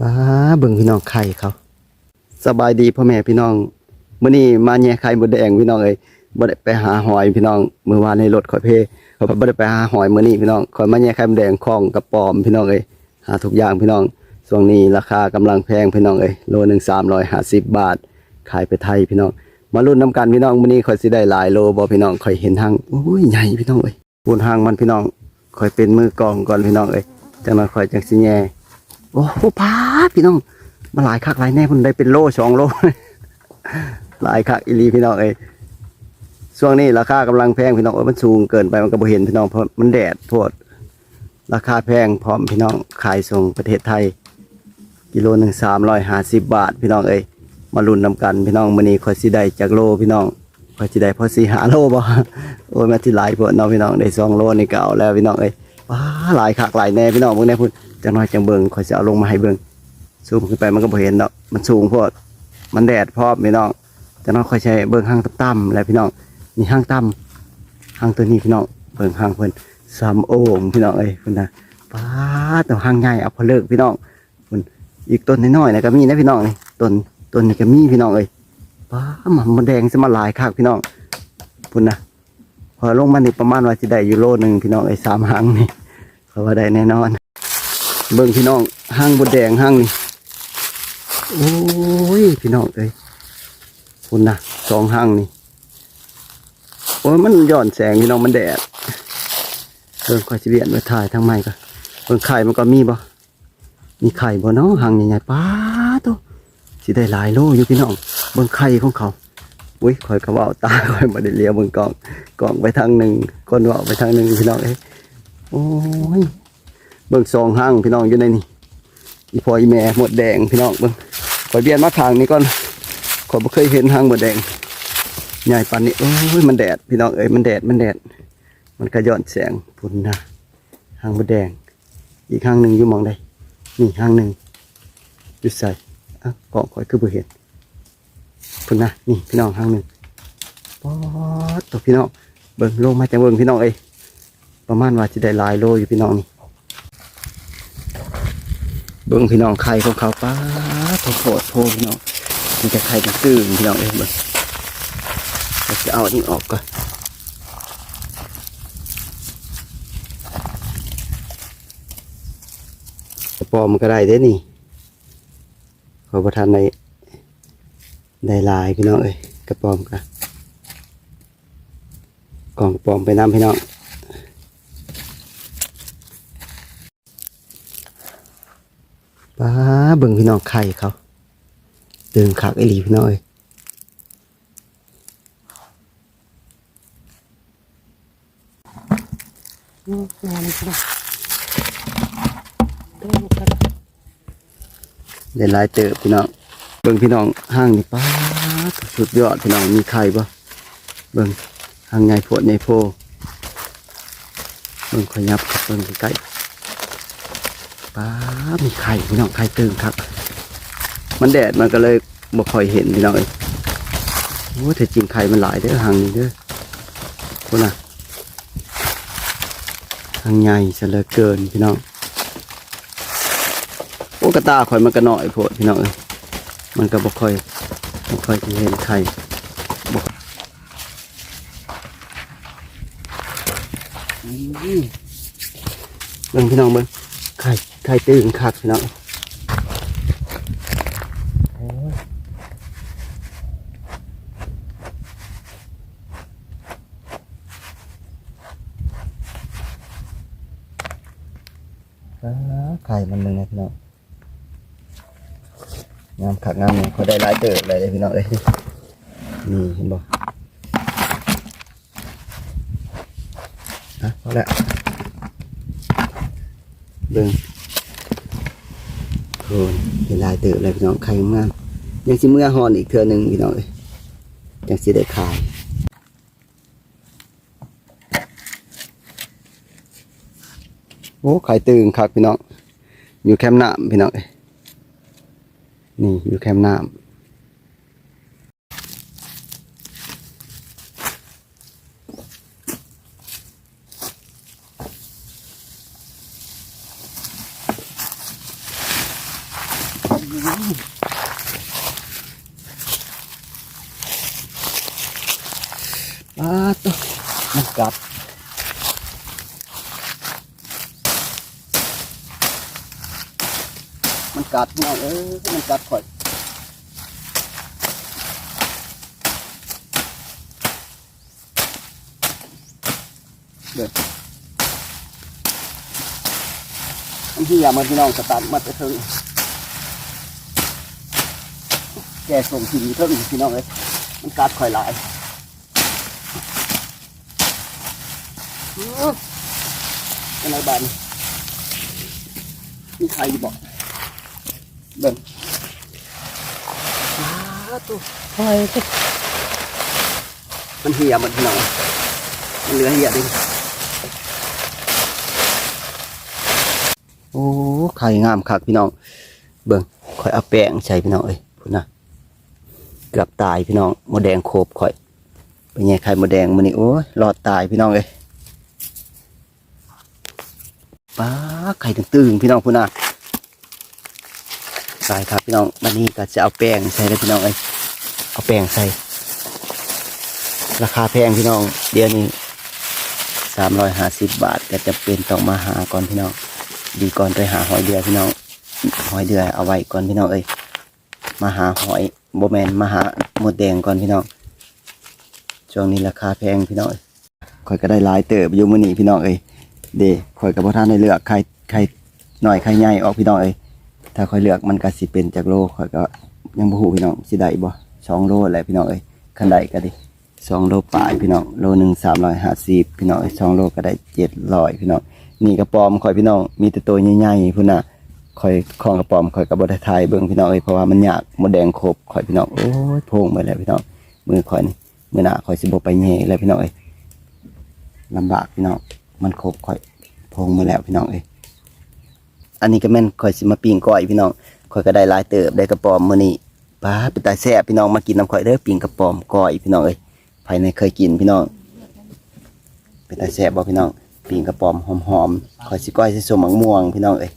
ອ້າ ເບິ່ງພີ່ນ້ອງໄຂ່ເຂົາ. ສະບາຍດີພໍ່ແມ່ພີ່ນ້ອງ, ມື້ນີ້ມາແຍ່ໄຂ່ມົດແດງພີ່ນ້ອງເອີຍ. ບໍ່ໄດ້ໄປຫາຫອຍພີ່ນ້ອງ, ມື້ວານໃນລົດຂ້ອຍເພ, ຂ້ອຍບໍ່ໄດ້ໄປຫາຫອຍມື້ນີ້ພີ່ນ້ອງ. ຂ້ອຍມາແຍ່ໄຂ່ມົດແດງຂອງກະປອມພີ່ນ້ອງເອີຍ, ຫາທຸກຢ່າງພີ່ນ້ອງ. ຊ່ວງນີ້ລາຄາກຳລັງແພງພີ່ນ້ອງເອີຍ, ໂລໜຶ່ງສາມຮ້ອຍຫ້າສິບບາດ, ຂາຍໄປໄທພີ່ນ້ອງ. ມາລຸ້ນນຳກັນພີ່ນ້ອງ, ມື້ນີ້ຂ້ອຍຊິໄດ້ຫຼາຍໂລບໍ່ພີ່ນ້ອງ. ຂ້ອຍເຫັນຮັງ, ໂອ້ຍ ໃຫຍ່ພີ່ນ້ອງເອີຍ. ພຸ້ນຮັງມັນພີ່ນ້ອງ, ຂ້ອຍເປັນມືກ້ອງກ່ອນພີ່ນ້ອງເອີຍ, ຈັກໜ່ອຍຂ້ອຍຈັ່ງຊິແຍ່. ໂອ້ ປາດ ພີ່ນ້ອງ, ມາຫຼາຍຄັກຫຼາຍແນ່, ພຸ້ນໄດ້ເປັນໂລສອງໂລ, ຫຼາຍຄັກອີ່ຫຼີພີ່ນ້ອງເອີຍ. ຊ່ວງນີ້ລາຄາກຳລັງແພງພີ່ນ້ອງເອີຍ, ມັນສູງເກີນໄປ ມັນກໍບໍ່ເຫັນພີ່ນ້ອງ, ເພາະມັນແດດໂພດ. ລາຄາແພງພ້ອມພີ່ນ້ອງ, ຂາຍສົ່ງປະເທດໄທ ກິໂລໜຶ່ງສາມຮ້ອຍຫ້າສິບບາດພີ່ນ້ອງເອີຍ. ມາລຸ້ນນຳກັນພີ່ນ້ອງ, ມື້ນີ້ຂ້ອຍຊິໄດ້ຈັກໂລພີ່ນ້ອງ. ຂ້ອຍຊິໄດ້ພໍສີ່ຫ້າໂລບໍ່? ໂອ້ຍ ມັນຊິຫຼາຍໂພດເນາະພີ່ນ້ອງ, ໄດ້ສອງໂລນີ້ກໍເອົາແລ້ວພີ່ນ້ອງເອີຍ. ວ້າ ຫຼາຍຄັກຫຼາຍແນ່ພີ່ນ້ອງ, ເບິ່ງແດ່ພຸ້ນ, ຈັກໜ່ອຍຈັ່ງເບິ່ງ, ຂ້ອຍຊິເອົາລົງມາໃຫ້ເບິ່ງ. ຊູມຂຶ້ນໄປມັນກໍບໍ່ເຫັນດອກ, ມັນສູງໂພດ, ມັນແດດພ້ອມພີ່ນ້ອງ. ຈັກໜ່ອຍຂ້ອຍຊິໃຫ້ເບິ່ງຮັງຕ່ຳໆແຫຼະພີ່ນ້ອງ. ນີ້ຮັງຕ່ຳ, ຮັງຕົວນີ້ພີ່ນ້ອງ, ເບິ່ງຮັງເພິ່ນ, ສຳໂອງພີ່ນ້ອງເອີຍ, ພຸ້ນນະ. ປາດ ຕົວຮັງໃຫຍ່ ເອົາພໍເລີກພີ່ນ້ອງ. ພຸ້ນ ອີກຕົ້ນນ້ອຍໆນະກໍມີນະພີ່ນ້ອງນີ້, ຕົ້ນ ຕົ້ນນີ້ກໍມີພີ່ນ້ອງເອີຍ. ປາດ ມົດແດງຊິມາຫຼາຍຄັກພີ່ນ້ອງ, ພຸ້ນນະ. ພໍລົງມານີ້ປະມານວ່າຊິໄດ້ຢູ່ໂລໜຶ່ງພີ່ນ້ອງເອີຍ, ສາມຮັງນີ້ ເພາະວ່າໄດ້ແນ່ນອນ. ເບິ່ງພີ່ນ້ອງ, ຮັງມົດແດງຮັງນີ້, ໂອ້ຍ ພີ່ນ້ອງເອີຍ, ພຸ້ນນະ ສອງຮັງນີ້. ໂອ້ຍ ມັນຍ້ອນແສງພີ່ນ້ອງ, ມັນແດດ. ເບິ່ງ ຂ້ອຍຊິປ່ຽນມາຖ່າຍທາງໃໝ່ກ່ອນ. ເບິ່ງໄຂ່ມັນກ່ອນ, ມີບໍ່? ມີໄຂ່ບໍ່ເນາະ? ຮັງໃຫຍ່ໆ, ປາດໂທ້ ຊິໄດ້ຫຼາຍໂລຢູ່ພີ່ນ້ອງ. ເບິ່ງໄຂ່ຂອງເຂົາ. ໂອ້ຍ ຂ້ອຍກໍເວົ້າຕາ, ຂ້ອຍບໍ່ໄດ້ຫຼຽວເບິ່ງກ້ອງ, ກ້ອງໄປທາງໜຶ່ງ, ຄົນເວົ້າໄປທາງໜຶ່ງພີ່ນ້ອງເອີຍ. ໂອ້ຍ ເບິ່ງສອງຮັງພີ່ນ້ອງຢູ່ໃນນີ້, ອີ່ພໍ່ອີ່ແມ່ມົດແດງພີ່ນ້ອງ. ເບິ່ງ ຂ້ອຍປ່ຽນມາຂ້າງນີ້ກ່ອນ, ຂ້ອຍບໍ່ເຄີຍເຫັນຮັງມົດແດງໃຫຍ່ປານນີ້. ໂອ້ຍ ມັນແດດພີ່ນ້ອງເອີຍ, ມັນແດດ ມັນແດດ, ມັນກະຍ້ອນແສງ. ພຸ້ນນະ ຮັງມົດແດງ. ອີກຮັງໜຶ່ງຢູ່ໝ່ອງໃດ? ນີ້ຮັງໜຶ່ງ. ຢູ່ໃສ? ອ້າວ ກ້ອງຂ້ອຍຄືບໍ່ເຫັນ. ພຸ້ນນະ ນີ້ພີ່ນ້ອງ ຮັງໜຶ່ງ. ປາດໂທ້ ພີ່ນ້ອງ ເບິ່ງ ລົງມາຈັ່ງເບິ່ງພີ່ນ້ອງເອີຍ, ປະມານວ່າຊິໄດ້ຫຼາຍໂລຢູ່ພີ່ນ້ອງນີ້. ເບິ່ງພີ່ນ້ອງ ໄຂ່ຂອງເຂົາ, ປາດໂທ້ ໂພດໂພພີ່ນ້ອງ, ມີແຕ່ໄຂ່ຕື້ໆພີ່ນ້ອງເອີຍ. ເບິ່ງ ເຮົາຈະເອົາອັນນີ້ອອກກ່ອນ. ກະປອມກໍໄດ້ເດ້ນີ້, ຂ້ອຍບໍ່ທັນໄດ້ ໄດ້ຫຼາຍພີ່ນ້ອງເອີຍ. ກະປອມກະ ກ້ອງກະປອມໄປນຳພີ່ນ້ອງ. ປ້າ ເບິ່ງພີ່ນ້ອງ ໄຂ່ເຂົາ ຕຶງຄັກອີ່ຫຼີພີ່ນ້ອງເອີຍ. ໄດ້ຫຼາຍເຕີບພີ່ນ້ອງ. ເບິ່ງພີ່ນ້ອງ ຮັງນີ້ ປາດ ສຸດຍອດພີ່ນ້ອງ. ມີໄຂ່ບໍ່? ເບິ່ງ ຮັງໃຫຍ່ໂພດໃຫຍ່ໂພ. ເບິ່ງ ຂ້ອຍຫຍັບເບິ່ງໃກ້ໆ. ປາດ ມີໄຂ່ພີ່ນ້ອງ, ໄຂ່ຕຶງຄັກ. ມັນແດດ ມັນກໍເລີຍບໍ່ຄ່ອຍເຫັນພີ່ນ້ອງເອີຍ. ໂອ້ ແທ້ຈິງໄຂ່ມັນຫຼາຍເດີ ຮັງນີ້ເດີ. ພຸ້ນນະ ຮັງໃຫຍ່ຊະເຫຼືອເກີນພີ່ນ້ອງ. ໂອ້ ກະຕ່າຂ້ອຍມັນກໍນ້ອຍໂພດພີ່ນ້ອງເອີຍ, ມັນກໍບໍ່ຄ່ອຍ ບໍ່ຄ່ອຍຊິເຫັນໄຂ່. ອືມ ເບິ່ງພີ່ນ້ອງເບິ່ງ ໄຂ່ ໄຂ່ຕຶງຄັກພີ່ນ້ອງ. ໂອ້ຍ ອ່າ ໄຂ່ມັນເບິ່ງແດ່ພີ່ນ້ອງ. ງາມຄັກງາມແນ່, ຂ້ອຍໄດ້ຫຼາຍເຕີບເລີຍພີ່ນ້ອງເອີຍ. ນີ້ເຫັນບໍ່? ອ່ະ ພໍແລ້ວ ເບິ່ງ ໂອ້ຍ ໄດ້ຫຼາຍເຕີບເລີຍພີ່ນ້ອງ, ໄຂ່ງາມ. ຍັງຊິເມືອຮ່ອນອີກເທື່ອໜຶ່ງພີ່ນ້ອງເອີຍ, ຈັ່ງຊິໄດ້ຂາຍ. ໂອ້ ໄຂ່ຕຶງຄັກພີ່ນ້ອງ, ຢູ່ແຄມນ້ຳພີ່ນ້ອງເອີຍ. ນີ້ຢູ່ແຄມນ້ຳ. ໂ ປາດໂທ້ ມັນກັດ ມັນກັດ ພີ່ນ້ອງເອີຍ ມັນກັດຂ້ອຍ. ເດີ ມັນເຫື່ອໝົດພີ່ນ້ອງ ສະຕາດໝົດໄປເທິງ ແກ່ສົ່ງຖິ້ມຢູ່ເທິງພີ່ນ້ອງເອີຍ ມັນກັດຂ້ອຍຫຼາຍ. ອື ເປັນໄງບາດນີ້ ມີໄຂ່ຢູ່ບໍ່? ເບິ່ງ ປາດໂທ້ ໄຂ່ ມັນເຫື່ອໝົດພີ່ນ້ອງ ມັນເຫຼືອເຫື່ອເດ້. ໂອ້ ໄຂ່ງາມຄັກພີ່ນ້ອງ ເບິ່ງ ຂ້ອຍເອົາແປ້ງໃສ່ພີ່ນ້ອງເອີຍ ພຸ້ນນະ ເກືອບຕາຍພີ່ນ້ອງ ມົດແດງໂຂບຂ້ອຍ ໄປແຍ່ໄຂ່ມົດແດງມື້ນີ້ ໂອ້ຍ ລອດຕາຍພີ່ນ້ອງເອີຍ. ປາດ ໄຂ່ຕຶງໆ ພີ່ນ້ອງພຸ້ນນະ ຫຼາຍຄັກພີ່ນ້ອງ. ບັດນີ້ກໍຈະເອົາແປ້ງໃສ່ເດີພີ່ນ້ອງເອີຍ ເອົາແປ້ງໃສ່ ລາຄາແພງພີ່ນ້ອງ ດຽວນີ້ສາມຮ້ອຍຫ້າສິບບາດ ກໍຈຳເປັນຕ້ອງມາຫາກ່ອນພີ່ນ້ອງ ດີກ່ອນໄປຫາຫອຍເດືອພີ່ນ້ອງ ຫອຍເດືອເອົາໄວ້ກ່ອນພີ່ນ້ອງເອີຍ. ມາຫາຫອຍ ບໍ່ແມ່ນ ມາຫາມົດແດງກ່ອນພີ່ນ້ອງ ຊ່ວງນີ້ລາຄາແພງພີ່ນ້ອງເອີຍ. ຂ້ອຍກໍໄດ້ຫຼາຍເຕີບຢູ່ມື້ນີ້ພີ່ນ້ອງເອີຍ ເດ້ ຂ້ອຍກໍບໍ່ທັນໄດ້ເລືອກໄຂ່ ໄຂ່ນ້ອຍໄຂ່ໃຫຍ່ອອກພີ່ນ້ອງເອີຍ ຖ້າຂ້ອຍເລືອກມັນກໍຊິເປັນຈັກໂລ ຂ້ອຍກໍຍັງບໍ່ຮູ້ພີ່ນ້ອງ ຊິໄດ້ບໍ່ ສອງໂລແຫຼະພີ່ນ້ອງເອີຍ ຄັນໄດ້ກໍດີ ສອງໂລປາຍພີ່ນ້ອງ ໂລໜຶ່ງສາມຮ້ອຍຫ້າສິບພີ່ນ້ອງເອີຍ ສອງໂລກໍໄດ້ເຈັດຮ້ອຍພີ່ນ້ອງ. ນີ້ກະປອມຂ້ອຍພີ່ນ້ອງ ມີແຕ່ໂຕໃຫຍ່ໆພຸ້ນນະ ຂ້ອຍຂອງກະປອມຂ້ອຍກໍບໍ່ໄດ້ຖ່າຍເບິ່ງພີ່ນ້ອງເອີຍ ເພາະວ່າມັນຍາກ ມົດແດງຂົບຂ້ອຍພີ່ນ້ອງ ໂອ້ຍ ໂພງໝົດແລ້ວພີ່ນ້ອງ ມືຂ້ອຍນີ້ ມື້ໜ້າຂ້ອຍຊິບໍ່ໄປແຍ່ອີກແລ້ວພີ່ນ້ອງເອີຍ ລຳບາກພີ່ນ້ອງ ມັນຂົບຂ້ອຍ ໂພງໝົດແລ້ວພີ່ນ້ອງເອີຍ. ອັນນີ້ກໍແມ່ນຂ້ອຍຊິມາປີ້ງກ້ອຍພີ່ນ້ອງ ຂ້ອຍກໍໄດ້ຫຼາຍເຕີບ ໄດ້ກະປອມມື້ນີ້ ປາດ ເປັນຕາແຊບພີ່ນ້ອງ ມາກິນນຳຂ້ອຍເດີ ປີ້ງກະປອມກ້ອຍພີ່ນ້ອງເອີຍ ໃຜແນ່ເຄີຍກິນພີ່ນ້ອງ ເປັນຕາແຊບບໍ່ພີ່ນ້ອງ ປີ້ງກະປອມຫອມໆ ຂ້ອຍຊິກ້ອຍໃສ່ສົ້ມໝາກມ່ວງພີ່ນ້ອງເອີຍ.